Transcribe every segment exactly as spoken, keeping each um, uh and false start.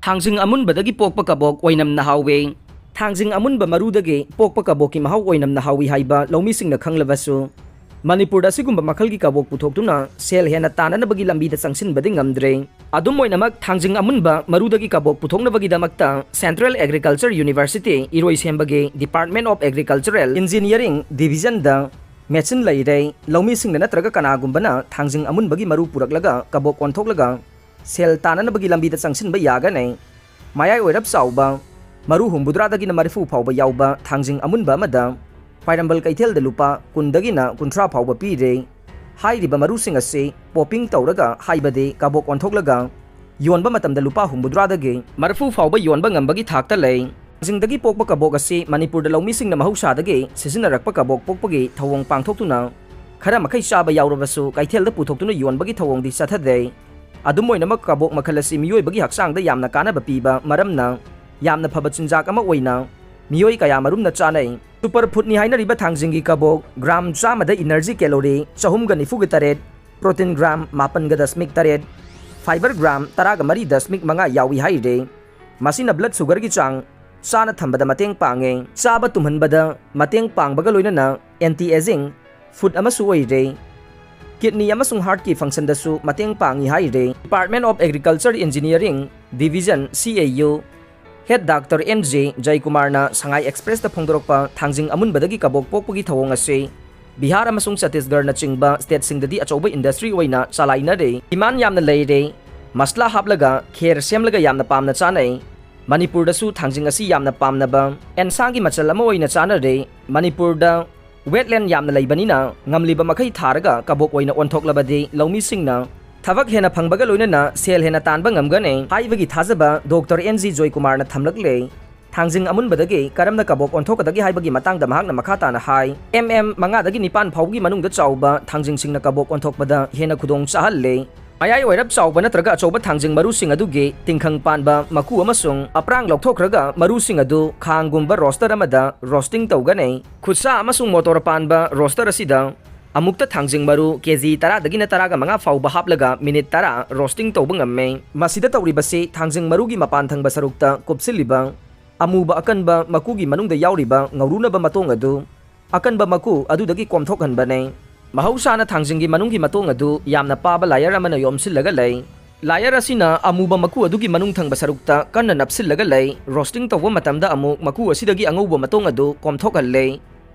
ꯊꯥꯡꯖꯤꯡ ꯑꯃꯨꯟꯕꯗꯒꯤ ꯄꯣꯛꯄ ꯀꯕꯣꯛ ꯑꯣꯏꯅꯝꯅ ꯍꯥꯎꯋꯤ꯫ ꯊꯥꯡꯖꯤꯡ ꯑꯃꯨꯟꯕ ꯃꯔꯨꯗꯒꯤ ꯄꯣꯛꯄ ꯀꯕꯣꯛꯀꯤ ꯃꯍꯥꯎ ꯑꯣꯏꯅꯝꯅ ꯍꯥꯎꯋꯤ ꯍꯥꯏꯕ ꯂꯧꯃꯤꯁꯤꯡꯅ ꯈꯪꯂꯕꯁꯨ, ꯃꯅꯤꯄꯨꯔꯗ ꯑꯁꯤꯒꯨꯝꯕ ꯃꯈꯜꯒꯤ ꯀꯕꯣꯛ ꯄꯨꯊꯣꯛꯇꯨꯅ ꯁꯦꯜ ꯍꯦꯟꯅ ꯇꯥꯟꯅꯅꯕꯒꯤ ꯂꯝꯕꯤꯗ ꯆꯪꯁꯤꯟꯕꯗꯤ ꯉꯝꯗ꯭ꯔꯦ꯫ ꯑꯗꯨꯝ ꯑꯣꯏꯅꯃꯛ, ꯊꯥꯡꯖꯤꯡ ꯑꯃꯨꯟꯕ ꯃꯔꯨꯗꯒꯤ ꯀꯕꯣꯛ ꯄꯨꯊꯣꯛꯅꯕꯒꯤꯗꯃꯛꯇ Central Agriculture University ꯏꯔꯣꯏꯁꯦꯝꯕꯒꯤ Department of Agricultural Engineering Divisionꯗ ꯃꯦꯆꯤꯟ ꯂꯩꯔꯦ꯫ ꯂꯧꯃꯤꯁꯤꯡꯅ ꯅꯠꯇ꯭ꯔꯒ ꯀꯅꯥꯒꯨꯝꯕꯅ ꯊꯥꯡꯖꯤꯡ ꯑꯃꯨꯟꯕꯒꯤ ꯃꯔꯨ ꯄꯨꯔꯛꯂꯒ ꯀꯕꯣꯛ ꯑꯣꯟꯊꯣꯛꯂꯒ ꯁꯦꯜ ꯇꯥꯟꯅꯅꯕꯒꯤ ꯂꯝꯕꯤꯗ ꯆꯪꯁꯤꯟꯕ ꯌꯥꯒꯅꯤ꯫ ꯃꯌꯥꯏ ꯑꯣꯏꯔꯞ ꯆꯥꯎꯕ, ꯃꯔꯨ ꯍꯨꯝꯐꯨꯇꯔꯥꯗꯒꯤꯅ ꯃꯔꯤꯐꯨ ꯐꯥꯎꯕ ꯌꯥꯎꯕ ꯊꯥꯡꯖꯤꯡ ꯑꯃꯨꯟꯕ ꯑꯃꯗ ꯈ꯭ꯋꯥꯏꯔꯝꯕꯟ ꯀꯩꯊꯦꯜꯗ ꯂꯨꯄꯥ ꯀꯨꯟꯗꯒꯤꯅ ꯀꯨꯟꯊ꯭ꯔꯥ ꯐꯥꯎꯕ ꯄꯤꯔꯦ꯫ ꯍꯥꯏꯔꯤꯕ ꯃꯔꯨꯁꯤꯡ ꯑꯁꯤ popping ꯇꯧꯔꯒ, ꯍꯥꯏꯕꯗꯤ ꯀꯕꯣꯛ ꯑꯣꯟꯊꯣꯛꯂꯒ ꯌꯣꯟꯕ ꯃꯇꯝꯗ ꯂꯨꯄꯥ ꯍꯨꯝꯐꯨꯇꯔꯥꯗꯒꯤ ꯃꯔꯤꯐꯨ ꯐꯥꯎꯕ ꯌꯣꯟꯕ ꯉꯝꯕꯒꯤ ꯊꯥꯛꯇ ꯂꯩ꯫ ꯊꯥꯡꯖꯤꯡꯗꯒꯤ ꯄꯣꯛꯄ ꯀꯕꯣꯛ ꯑꯁꯤ ꯃꯅꯤꯄꯨꯔꯗ ꯂꯧꯃꯤꯁꯤꯡꯅ ꯃꯍꯧꯁꯥꯗꯒꯤ ꯁꯤꯖꯤꯟꯅꯔꯛꯄ ꯀꯕꯣꯛ ꯄꯣꯛꯄꯒꯤ ꯊꯧꯑꯣꯡ ꯄꯥꯡꯊꯣꯛꯇꯨꯅ ꯈꯔ ꯃꯈꯩ ꯆꯥꯕ ꯌꯥꯎꯔꯕꯁꯨ ꯀꯩꯊꯦꯜꯗ ꯄꯨꯊꯣꯛꯇꯨꯅ ꯌꯣꯟꯕꯒꯤ ꯊꯧꯑꯣꯡꯗꯤ ꯆꯠꯊꯗꯦ꯫ ꯑꯗꯨꯝ ꯑꯣꯏꯅꯃꯛ, ꯀꯕꯣꯛ ꯃꯈꯜ ꯑꯁꯤ ꯃꯤꯑꯣꯏꯕꯒꯤ ꯍꯛꯆꯥꯡꯗ ꯌꯥꯝꯅ ꯀꯥꯟꯅꯕ ꯄꯤꯕ ꯃꯔꯝꯅ ꯌꯥꯝꯅ ꯐꯕ ꯆꯤꯟꯖꯥꯛ ꯑꯃ ꯑꯣꯏꯅ ꯃꯤꯑꯣꯏ ꯀꯌꯥ ꯃꯔꯨꯝꯅ ꯆꯥꯅꯩ꯫ Super foodꯅꯤ ꯍꯥꯏꯅꯔꯤꯕ ꯊꯥꯡꯖꯤꯡꯒꯤ ꯀꯕꯣꯛ ꯒ꯭ꯔꯥꯝ ꯆꯥꯝꯃꯗ energy calorie ꯆꯍꯨꯝꯒ ꯅꯤꯐꯨꯒ ꯇꯔꯦꯠ, protein ꯒ꯭ꯔꯥꯝ ꯃꯥꯄꯟꯒ ꯗꯁꯃꯤꯛ ꯇꯔꯦꯠ, fibre ꯒ꯭ꯔꯥꯝ ꯇꯔꯥꯒ ꯃꯔꯤ ꯗꯁꯃꯤꯛ ꯃꯉꯥ ꯌꯥꯎꯏ ꯍꯥꯏꯔꯦ꯫ ꯃꯁꯤꯅ blood sugarꯒꯤ ꯆꯥꯡ ꯆꯥꯅ ꯊꯝꯕꯗ ꯃꯇꯦꯡ ꯄꯥꯡꯉꯦ꯫ ꯆꯥꯕ ꯇꯨꯝꯍꯟꯕꯗ ꯃꯇꯦꯡ ꯄꯥꯡꯕꯒ ꯂꯣꯏꯅꯅ anti aging food ꯑꯃꯁꯨ ꯑꯣꯏꯔꯦ꯫ Kidney ꯑꯃꯁꯨꯡ heartꯀꯤ functionꯗꯁꯨ ꯃꯇꯦꯡ ꯄꯥꯡꯉꯤ ꯍꯥꯏꯔꯦ꯫ Department of Agriculture Engineering Division, C A U, Head Doctor N J ꯖꯌꯀꯨꯃꯥꯔꯅ ꯁꯉꯥꯏ Expressꯇ ꯐꯣꯡꯗꯣꯔꯛꯄ ꯊꯥꯡꯖꯤꯡ ꯑꯃꯨꯟꯕꯗꯒꯤ ꯀꯕꯣꯛ ꯄꯣꯛꯄꯒꯤ ꯊꯧꯑꯣꯡ ꯑꯁꯤ ꯕꯤꯍꯥꯔ ꯑꯃꯁꯨꯡ ꯆꯇꯤꯁꯒꯔꯅꯆꯤꯡꯕ stateꯁꯤꯡꯗꯗꯤ ꯑꯆꯧꯕ industry ꯑꯣꯏꯅ ꯆꯂꯥꯏꯅꯔꯦ꯫ Demand ꯌꯥꯝꯅ ꯂꯩꯔꯦ꯫ ꯃꯁꯂꯥ ꯍꯥꯞꯂꯒ ꯈꯦꯔ ꯁꯦꯝꯂꯒ ꯌꯥꯝꯅ ꯄꯥꯝꯅ ꯆꯥꯅꯩ꯫ ꯃꯅꯤꯄꯨꯔꯗꯁꯨ ꯊꯥꯡꯖꯤꯡ ꯑꯁꯤ ꯌꯥꯝꯅ ꯄꯥꯝꯅꯕ ꯑꯦꯟꯁꯥꯡꯒꯤ ꯃꯆꯜ ꯑꯃ ꯑꯣꯏꯅ ꯆꯥꯅꯔꯦ꯫ ꯃꯅꯤꯄꯨꯔꯗ wetland ꯌꯥꯝꯅ ꯂꯩꯕꯅꯤꯅ, ꯉꯝꯂꯤꯕ ꯃꯈꯩ ꯊꯥꯔꯒ ꯀꯕꯣꯛ ꯑꯣꯏꯅ ꯑꯣꯟꯊꯣꯛꯂꯕꯗꯤ ꯂꯧꯃꯤꯁꯤꯡꯅ ꯊꯕꯛ ꯍꯦꯟꯅ ꯐꯪꯕꯒ ꯂꯣꯏꯅꯅ ꯁꯦꯜ ꯍꯦꯟꯅ ꯇꯥꯟꯕ ꯉꯝꯒꯅꯤ ꯍꯥꯏꯕꯒꯤ ꯊꯥꯖꯕ Doctor N G ꯖꯣꯏꯀꯨꯃꯥꯔꯅ ꯊꯝꯂꯛꯂꯦ꯫ ꯊꯥꯡꯖꯤꯡ ꯑꯃꯨꯟꯕꯗꯒꯤ ꯀꯔꯝꯅ ꯀꯕꯣꯛ ꯑꯣꯟꯊꯣꯛꯀꯗꯒꯦ ꯍꯥꯏꯕꯒꯤ ꯃꯇꯥꯡꯗ ꯃꯍꯥꯛꯅ ꯃꯈꯥ ꯇꯥꯅ ꯍꯥꯏ, M M ꯃꯉꯥꯗꯒꯤ ꯅꯤꯄꯥꯟ ꯐꯥꯎꯕꯒꯤ ꯃꯅꯨꯡꯗ ꯆꯥꯎꯕ ꯊꯥꯡꯖꯤꯡꯁꯤꯡꯅ ꯀꯕꯣꯛ ꯑꯣꯟꯊꯣꯛꯄꯗ ꯍꯦꯟꯅ ꯈꯨꯗꯣꯡ ꯆꯥꯍꯜꯂꯦ꯫ ꯃꯌꯥꯏ ꯑꯣꯏꯔꯞ ꯆꯥꯎꯕ ꯅꯠꯇ꯭ꯔꯒ ꯑꯆꯧꯕ ꯊꯥꯡꯖꯤꯡ ꯃꯔꯨꯁꯤꯡ ꯑꯗꯨꯒꯤ ꯇꯤꯡꯈꯪ ꯄꯥꯟꯕ ꯃꯀꯨ ꯑꯃꯁꯨꯡ ꯑꯄ꯭ꯔꯥꯡ ꯂꯧꯊꯣꯛꯈ꯭ꯔꯒ, ꯃꯔꯨꯁꯤꯡ ꯑꯗꯨ ꯈꯥꯡꯒꯨꯝꯕ roaster ꯑꯃꯗ roasting ꯇꯧꯒꯅꯤ꯫ ꯈꯨꯠꯁꯥ ꯑꯃꯁꯨꯡ ꯃꯣꯇꯣꯔ ꯄꯥꯟꯕ roaster ꯑꯁꯤꯗ ꯑꯃꯨꯛꯇ ꯊꯥꯡꯖꯤꯡ ꯃꯔꯨ ꯀꯦ ꯖꯤ ꯇꯔꯥꯗꯒꯤꯅ ꯇꯔꯥꯒ ꯃꯉꯥ ꯐꯥꯎꯕ ꯍꯥꯞꯂꯒ ꯃꯤꯅꯤꯠ ꯇꯔꯥ ꯔꯣꯁꯇꯤꯡ ꯇꯧꯕ ꯉꯝꯃꯦ꯫ ꯃꯁꯤꯗ ꯇꯧꯔꯤꯕꯁꯤ ꯊꯥꯡꯖꯤꯡ ꯃꯔꯨꯒꯤ ꯃꯄꯥꯟ ꯊꯪꯕ ꯁꯔꯨꯛꯇ ꯀꯨꯞꯁꯤꯜꯂꯤꯕ ꯑꯃꯨꯕ ꯑꯀꯟꯕ ꯃꯀꯨꯒꯤ ꯃꯅꯨꯡꯗ ꯌꯥꯎꯔꯤꯕ ꯉꯧꯔꯨꯅꯕ ꯃꯇꯣꯡ ꯑꯗꯨ ꯑꯀꯟꯕ ꯃꯀꯨ ꯑꯗꯨꯗꯒꯤ ꯀꯣꯝꯊꯣꯛꯍꯟꯕꯅꯤ꯫ ꯃꯍꯧꯁꯥꯅ ꯊꯥꯡꯖꯤꯡꯒꯤ ꯃꯅꯨꯡꯒꯤ ꯃꯇꯣꯡ ꯑꯗꯨ ꯌꯥꯝꯅ ꯄꯥꯕ ꯂꯥꯌꯔ ꯑꯃꯅ ꯌꯣꯝꯁꯤꯜꯂꯒ ꯂꯩ꯫ ꯂꯥꯌꯔ ꯑꯁꯤꯅ ꯑꯃꯨꯕ ꯃꯀꯨ ꯑꯗꯨꯒꯤ ꯃꯅꯨꯡ ꯊꯪꯕ ꯁꯔꯨꯛꯇ ꯀꯟꯅ ꯅꯞꯁꯤꯜꯂꯒ ꯂꯩ꯫ ꯔꯣꯁꯇꯤꯡ ꯇꯧꯕ ꯃꯇꯝꯗ ꯑꯃꯨꯛ ꯃꯀꯨ ꯑꯁꯤꯗꯒꯤ ꯑꯉꯧꯕ ꯃꯇꯣꯡ ꯑꯗꯨ ꯀꯣꯝꯊꯣꯛꯍꯜꯂꯦ꯫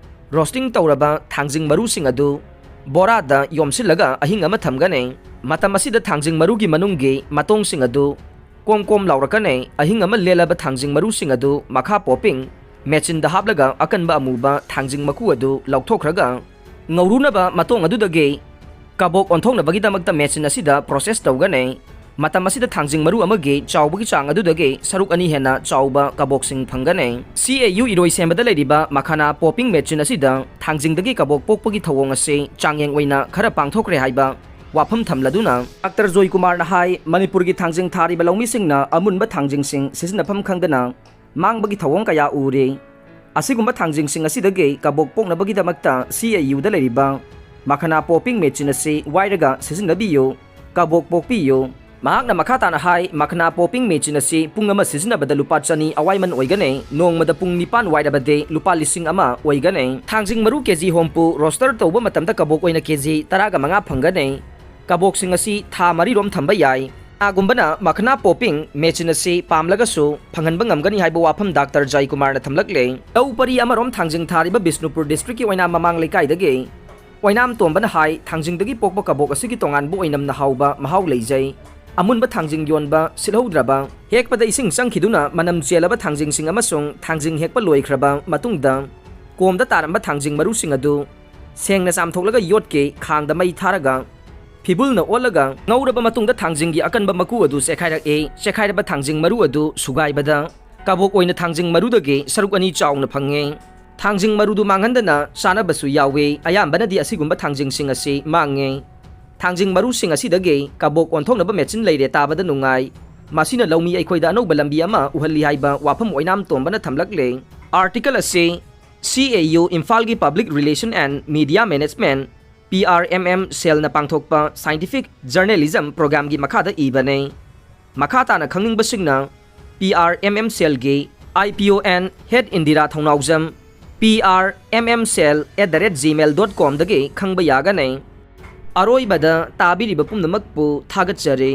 ꯔꯣꯁꯇꯤꯡ ꯇꯧꯔꯕ ꯊꯥꯡꯖꯤꯡ ꯃꯔꯨꯁꯤꯡ ꯑꯗꯨ ꯕꯣꯔꯥꯗ ꯌꯣꯝꯁꯤꯜꯂꯒ ꯑꯍꯤꯡ ꯑꯃ ꯊꯝꯒꯅꯤ꯫ ꯃꯇꯝ ꯑꯁꯤꯗ ꯊꯥꯡꯖꯤꯡ ꯃꯔꯨꯒꯤ ꯃꯅꯨꯡꯒꯤ ꯃꯇꯣꯡꯁꯤꯡ ꯑꯗꯨ ꯀꯣꯝ ꯀꯣꯝ ꯂꯥꯎꯔꯛꯀꯅꯤ꯫ ꯑꯍꯤꯡ ꯑꯃ ꯂꯦꯜꯂꯕ ꯊꯥꯡꯖꯤꯡ ꯃꯔꯨꯁꯤꯡ ꯑꯗꯨ ꯃꯈꯥ ꯄꯣꯞꯄꯤꯡ ꯃꯦꯆꯤꯟꯗ ꯍꯥꯞꯂꯒ ꯑꯀꯟꯕ ꯑꯃꯨꯕ ꯊꯥꯡꯖꯤꯡ ꯃꯀꯨ ꯑꯗꯨ ꯂꯧꯊꯣꯛꯈ꯭ꯔꯒ ꯉꯧꯔꯨꯅꯕ ꯃꯇꯣꯡ ꯑꯗꯨꯗꯒꯤ ꯀꯕꯣꯛ ꯑꯣꯟꯊꯣꯛꯅꯕꯒꯤꯗꯃꯛꯇ ꯃꯦꯆꯤꯟ ꯑꯁꯤꯗ ꯄ꯭ꯔꯣꯁꯦꯁ ꯇꯧꯒꯅꯤ꯫ ꯃꯇꯝ ꯑꯁꯤꯗ ꯊꯥꯡꯖꯤꯡ ꯃꯔꯨ ꯑꯃꯒꯤ ꯆꯥꯎꯕꯒꯤ ꯆꯥꯡ ꯑꯗꯨꯗꯒꯤ ꯁꯔꯨꯛ ꯑꯅꯤ ꯍꯦꯟꯅ ꯆꯥꯎꯕ ꯀꯕꯣꯛꯁꯤꯡ ꯐꯪꯒꯅꯤ꯫ ꯁꯤ ꯑꯦ ꯌꯨ ꯏꯔꯣꯏꯁꯦꯝꯕꯗ ꯂꯩꯔꯤꯕ ꯃꯈꯥꯅꯥ ꯄꯣꯞꯄꯤꯡ ꯃꯦꯆꯤꯟ ꯑꯁꯤꯗ ꯊꯥꯡꯖꯤꯡꯗꯒꯤ ꯀꯕꯣꯛ ꯄꯣꯛꯄꯒꯤ ꯊꯧꯑꯣꯡ ꯑꯁꯤ ꯆꯥꯡꯌꯦꯡ ꯑꯣꯏꯅ ꯈꯔ ꯄꯥꯡꯊꯣꯛꯈ꯭ꯔꯦ ꯍꯥꯏꯕ ꯋꯥꯐꯝ ꯊꯝꯂꯗꯨꯅ ꯗꯥꯛꯇꯔ ꯖꯣꯏꯀꯨꯃꯥꯔꯅ ꯍꯥꯏ, ꯃꯅꯤꯄꯨꯔꯒꯤ ꯊꯥꯡꯖꯤꯡ ꯊꯥꯔꯤꯕ ꯂꯧꯃꯤꯁꯤꯡꯅ ꯑꯃꯨꯟꯕ ꯊꯥꯡꯖꯤꯡꯁꯤꯡ ꯁꯤꯖꯤꯟꯅꯐꯝ ꯈꯪꯗꯅ ꯃꯥꯡꯕꯒꯤ ꯊꯧꯑꯣꯡ ꯀꯌꯥ ꯎꯔꯤ꯫ ꯑꯁꯤꯒꯨꯝꯕ ꯊꯥꯡꯖꯤꯡꯁꯤꯡ ꯑꯁꯤꯗꯒꯤ ꯀꯕꯣꯛ ꯄꯣꯛꯅꯕꯒꯤꯗꯃꯛꯇ ꯁꯤ ꯑꯦ ꯌꯨꯗ ꯂꯩꯔꯤꯕ ꯃꯈꯅꯥ ꯄꯣꯄꯤꯡ ꯃꯦꯆꯤꯟ ꯑꯁꯤ ꯋꯥꯏꯔꯒ ꯁꯤꯖꯤꯟꯅꯕꯤꯌꯨ, ꯀꯕꯣꯛ ꯄꯣꯛꯄꯤꯌꯨ꯫ ꯃꯍꯥꯛꯅ ꯃꯈꯥ ꯇꯥꯅ ꯍꯥꯏ, ꯃꯈꯅꯥ ꯄꯣꯄꯤꯡ ꯃꯦꯆꯤꯟ ꯑꯁꯤ ꯄꯨꯡ ꯑꯃ ꯁꯤꯖꯤꯟꯅꯕꯗ ꯂꯨꯄꯥ ꯆꯅꯤ ꯑꯋꯥꯏꯃꯟ ꯑꯣꯏꯒꯅꯤ, ꯅꯣꯡꯃꯗ ꯄꯨꯡ ꯅꯤꯄꯥꯟ ꯋꯥꯏꯔꯕꯗꯤ ꯂꯨꯄꯥ ꯂꯤꯁꯤꯡ ꯑꯃ ꯑꯣꯏꯒꯅꯤ꯫ ꯊꯥꯡꯖꯤꯡ ꯃꯔꯨ ꯀꯦ ꯖꯤ ꯍꯣꯝꯄꯨ ꯔꯣꯁꯇꯔ ꯇꯧꯕ ꯃꯇꯝꯗ ꯀꯕꯣꯛ ꯑꯣꯏꯅ ꯀꯦ ꯖꯤ ꯇꯔꯥꯒ ꯃꯉꯥ ꯐꯪꯒꯅꯤ꯫ ꯀꯕꯣꯛꯁꯤꯡ ꯑꯁꯤ ꯊꯥ ꯃꯔꯤꯔꯣꯝ ꯊꯝꯕ ꯌꯥꯏ꯫ ꯀꯅꯥꯒꯨꯝꯕꯅ ꯃꯈꯅꯥ ꯄꯣꯄꯤꯡ ꯃꯦꯆꯤꯟ ꯑꯁꯤ ꯄꯥꯝꯂꯒꯁꯨ ꯐꯪꯍꯟꯕ ꯉꯝꯒꯅꯤ ꯍꯥꯏꯕ ꯋꯥꯐꯝ ꯗꯥꯛꯇꯔ ꯖꯥꯏꯀꯨꯃꯥꯔꯅ ꯊꯝꯂꯛꯂꯦ꯫ ꯂꯧ ꯄꯔꯤ ꯑꯃꯔꯣꯝ ꯊꯥꯡꯖꯤꯡ ꯊꯥꯔꯤꯕ ꯕꯤꯁꯅꯨꯄꯨꯔ ꯗꯤꯁꯇ꯭ꯔꯤꯛꯀꯤ ꯑꯣꯏꯅꯥꯝ ꯃꯃꯥꯡ ꯂꯩꯀꯥꯏꯗꯒꯤ ꯑꯣꯏꯅꯥꯝ ꯇꯣꯝꯕꯅ ꯍꯥꯏ, ꯊꯥꯡꯖꯤꯡꯗꯒꯤ ꯄꯣꯛꯄ ꯀꯕꯣꯛ ꯑꯁꯤꯒꯤ ꯇꯣꯉꯥꯟꯕ ꯑꯣꯏꯅꯝꯅ ꯍꯥꯎꯕ ꯃꯍꯥꯎ ꯂꯩꯖꯩ꯫ ꯑꯃꯨꯟꯕ ꯊꯥꯡꯖꯤꯡ ꯌꯣꯟꯕ ꯁꯤꯠꯍꯧꯗ꯭ꯔꯕ, ꯍꯦꯛꯄꯗ ꯏꯁꯤꯡ ꯆꯪꯈꯤꯗꯨꯅ ꯃꯅꯝ ꯆꯦꯜꯂꯕ ꯊꯥꯡꯖꯤꯡꯁꯤꯡ ꯑꯃꯁꯨꯡ ꯊꯥꯡꯖꯤꯡ ꯍꯦꯛꯄ ꯂꯣꯏꯈ꯭ꯔꯕ ꯃꯇꯨꯡꯗ ꯀꯣꯝꯗ ꯇꯥꯔꯝꯕ ꯊꯥꯡꯖꯤꯡ ꯃꯔꯨꯁꯤꯡ ꯑꯗꯨ ꯁꯦꯡꯅ ꯆꯥꯝꯊꯣꯛꯂꯒ ꯌꯣꯠꯀꯤ ꯈꯥꯡꯗ ꯃꯩ ꯊꯥꯔꯒ ꯐꯤꯕꯨꯜꯅ ꯑꯣꯠꯂꯒ ꯉꯧꯔꯕ ꯃꯇꯨꯡꯗ ꯊꯥꯡꯖꯤꯡꯒꯤ ꯑꯀꯟꯕ ꯃꯀꯨ ꯑꯗꯨ ꯆꯦꯈꯥꯏꯔꯛꯏ꯫ ꯆꯦꯈꯥꯏꯔꯕ ꯊꯥꯡꯖꯤꯡ ꯃꯔꯨ ꯑꯗꯨ ꯁꯨꯒꯥꯏꯕꯗ ꯀꯕꯣꯛ ꯑꯣꯏꯅ ꯊꯥꯡꯖꯤꯡ ꯃꯔꯨꯗꯒꯤ ꯁꯔꯨꯛ ꯑꯅꯤ ꯆꯥꯎꯅ ꯐꯪꯉꯤ꯫ ꯊꯥꯡꯖꯤꯡ ꯃꯔꯨꯗꯨ ꯃꯥꯡꯍꯟꯗꯅ ꯆꯥꯅꯕꯁꯨ ꯌꯥꯎꯏ꯫ ꯑꯌꯥꯝꯕꯅꯗꯤ ꯑꯁꯤꯒꯨꯝꯕ ꯊꯥꯡꯖꯤꯡꯁꯤꯡ ꯑꯁꯤ ꯃꯥꯡꯉꯤ꯫ ꯊꯥꯡꯖꯤꯡ ꯃꯔꯨꯁꯤꯡ ꯑꯁꯤꯗꯒꯤ ꯀꯕꯣꯛ ꯑꯣꯟꯊꯣꯛꯅꯕ ꯃꯦꯆꯤꯟ ꯂꯩꯔꯦ ꯇꯥꯕꯗ ꯅꯨꯡꯉꯥꯏ꯫ ꯃꯁꯤꯅ ꯂꯧꯃꯤ ꯑꯩꯈꯣꯏꯗ ꯑꯅꯧꯕ ꯂꯝꯕꯤ ꯑꯃ ꯎꯍꯜꯂꯤ ꯍꯥꯏꯕ ꯋꯥꯐꯝ ꯑꯣꯏꯅꯥꯝ ꯇꯣꯝꯕꯅ ꯊꯝꯂꯛꯂꯦ꯫ ꯑꯥꯔꯇꯤꯀꯜ ꯑꯁꯤ ꯁꯤ ꯑꯦ ꯌꯨ ꯏꯝꯐꯥꯜꯒꯤ Public Relation and Media Management P R M M Cellꯅ ꯄꯥꯡꯊꯣꯛꯄ Scientific Journalism Programꯒꯤ ꯃꯈꯥꯗ ꯏꯕꯅꯤ꯫ ꯃꯈꯥ ꯇꯥꯅ ꯈꯪꯅꯤꯡꯕꯁꯤꯡꯅ P R M M Cellꯒꯤ I P O N head Indira Thongnaojam, P R M M Cell at the rate gmail dot comꯗꯒꯤ ꯈꯪꯕ ꯌꯥꯒꯅꯤ꯫ ꯑꯔꯣꯏꯕꯗ ꯇꯥꯕꯤꯔꯤꯕ ꯄꯨꯝꯅꯃꯛꯄꯨ ꯊꯥꯒꯠꯆꯔꯤ꯫